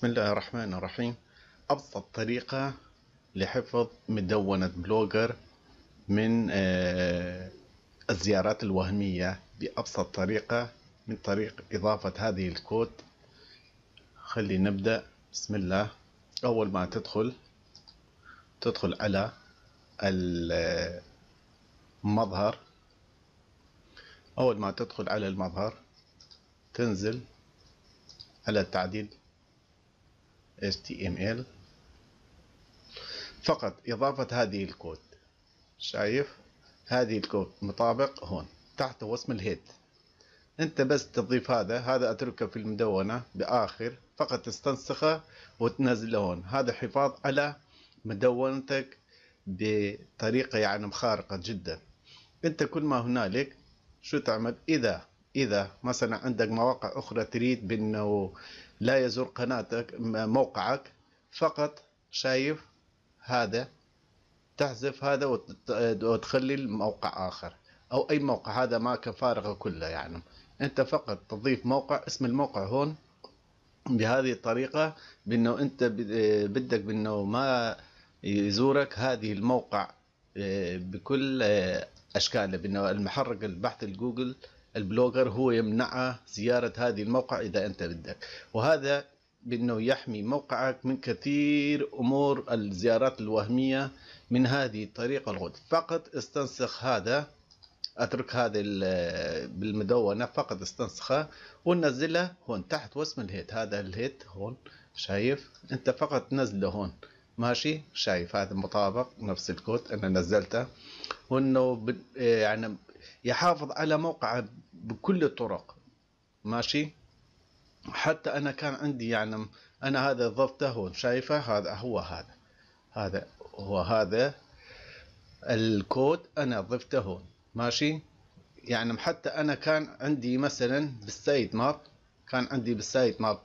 بسم الله الرحمن الرحيم. أبسط طريقة لحفظ مدونة بلوجر من الزيارات الوهمية بأبسط طريقة من طريق إضافة هذه الكود. خلي نبدأ. بسم الله. أول ما تدخل على المظهر. أول ما تدخل على المظهر تنزل على التعديل HTML، فقط إضافة هذه الكود. شايف هذه الكود مطابق هون تحت واسم ال head. انت بس تضيف هذا اتركه في المدونة بآخر، فقط تستنسخه وتنزله هون. هذا حفاظ على مدونتك بطريقة يعني مخارقة جدا. انت كل ما هنالك شو تعمل؟ اذا مثلا عندك مواقع اخرى تريد بانه لا يزور قناتك موقعك، فقط شايف هذا تحذف هذا وتخلي الموقع اخر او اي موقع، هذا ما كفارغه كله. يعني انت فقط تضيف موقع، اسم الموقع هون بهذه الطريقة، بانه انت بدك بانه ما يزورك هذه الموقع بكل اشكاله، بانه المحرك البحث الجوجل البلوجر هو يمنعه زيارة هذه الموقع إذا أنت بدك. وهذا بأنه يحمي موقعك من كثير أمور الزيارات الوهمية من هذه الطريقة الغد. فقط استنسخ هذا، أترك هذا بالمدونة، فقط استنسخه ونزله هون تحت واسم ال head. هذا ال head هون شايف، أنت فقط نزله هون ماشي. شايف هذا مطابق نفس الكود أنا نزلته، وإنه يعني يحافظ على موقعه بكل الطرق ماشي. حتى أنا كان عندي يعني أنا هذا ضفته هون شايفه، هذا هو هذا هو هذا الكود أنا ضفته هون ماشي. يعني حتى أنا كان عندي مثلا بال sitemap، كان عندي بال sitemap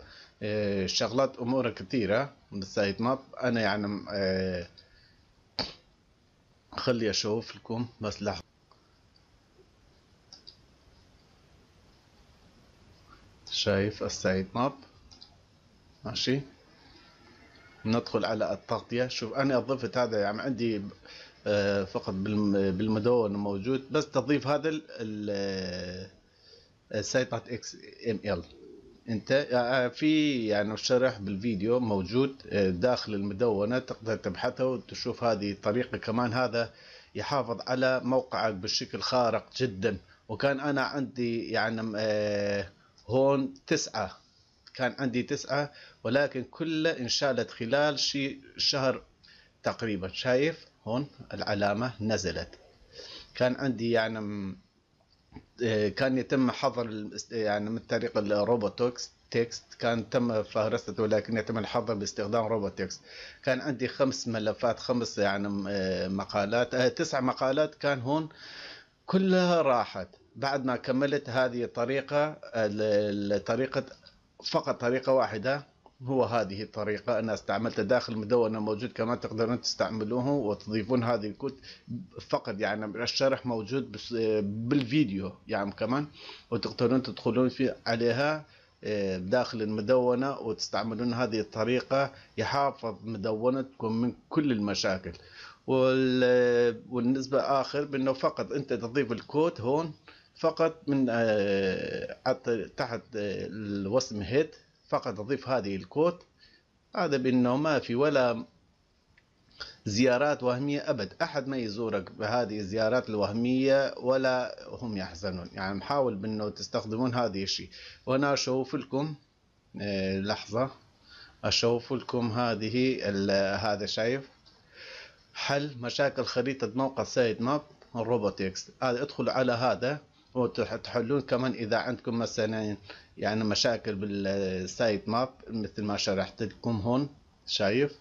شغلات أمور كثيرة بال sitemap. أنا يعني خلي أشوف لكم بس لحظة. شايف ال sitemap ماشي. ندخل على التغطية. شوف أنا ضفت هذا، يعني عندي فقط بالمدونة موجود، بس تضيف هذا ال site XML. انت في يعني شرح بالفيديو موجود داخل المدونة، تقدر تبحثه وتشوف هذه الطريقة. كمان هذا يحافظ على موقعك بشكل خارق جدا. وكان أنا عندي يعني هون 9، كان عندي 9، ولكن كله انشالت خلال شيء شهر تقريبا. شايف هون العلامة نزلت. كان عندي يعني كان يتم حظر يعني من طريق ال robots text، كان تم فهرسته ولكن يتم الحظر باستخدام robots text. كان عندي 5 ملفات، 5 يعني مقالات، 9 مقالات كان هون كلها راحت بعد ما كملت هذه الطريقة. الطريقة فقط طريقة واحدة هو هذه الطريقة أنا استعملتها داخل المدونة موجود، كمان تقدرون تستعملوه وتضيفون هذه الكود. فقط يعني الشرح موجود بالفيديو يعني كمان، وتقدرون تدخلون في عليها داخل المدونة وتستعملون هذه الطريقة. يحافظ مدونتكم من كل المشاكل. والنسبة آخر بأنه فقط أنت تضيف الكود هون فقط من تحت الوسم head، فقط تضيف هذه الكود. هذا بأنه ما في ولا زيارات وهمية أبد، أحد ما يزورك بهذه الزيارات الوهمية ولا هم يحزنون. يعني محاول بأنه تستخدمون هذه الشيء. وأنا أشوف لكم لحظة، أشوف لكم هذه هذا شايف حل مشاكل خريطة موقع sitemap ال robots text. هذا ادخلوا على هذا وتحلون كمان إذا عندكم مثلا يعني مشاكل بال sitemap مثل ما شرحت لكم هون. شايف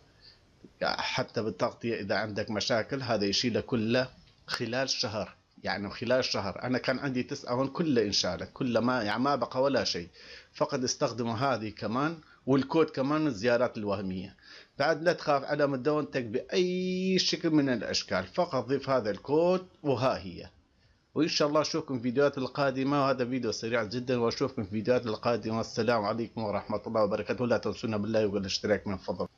حتى بالتغطية إذا عندك مشاكل هذا يشيله كله خلال شهر. يعني خلال شهر أنا كان عندي 9 هون كله انشالت، كله ما يعني ما بقى ولا شيء. فقط استخدموا هذه كمان والكود كمان الزيارات الوهمية. بعد لا تخاف على مدونتك بأي شكل من الأشكال، فقط ضيف هذا الكود وها هي. وإن شاء الله أشوفكم في الفيديوهات القادمة. وهذا فيديو سريع جدا، وأشوفكم في الفيديوهات القادمة. والسلام عليكم ورحمة الله وبركاته. لا تنسونا باللايك والاشتراك من فضلكم.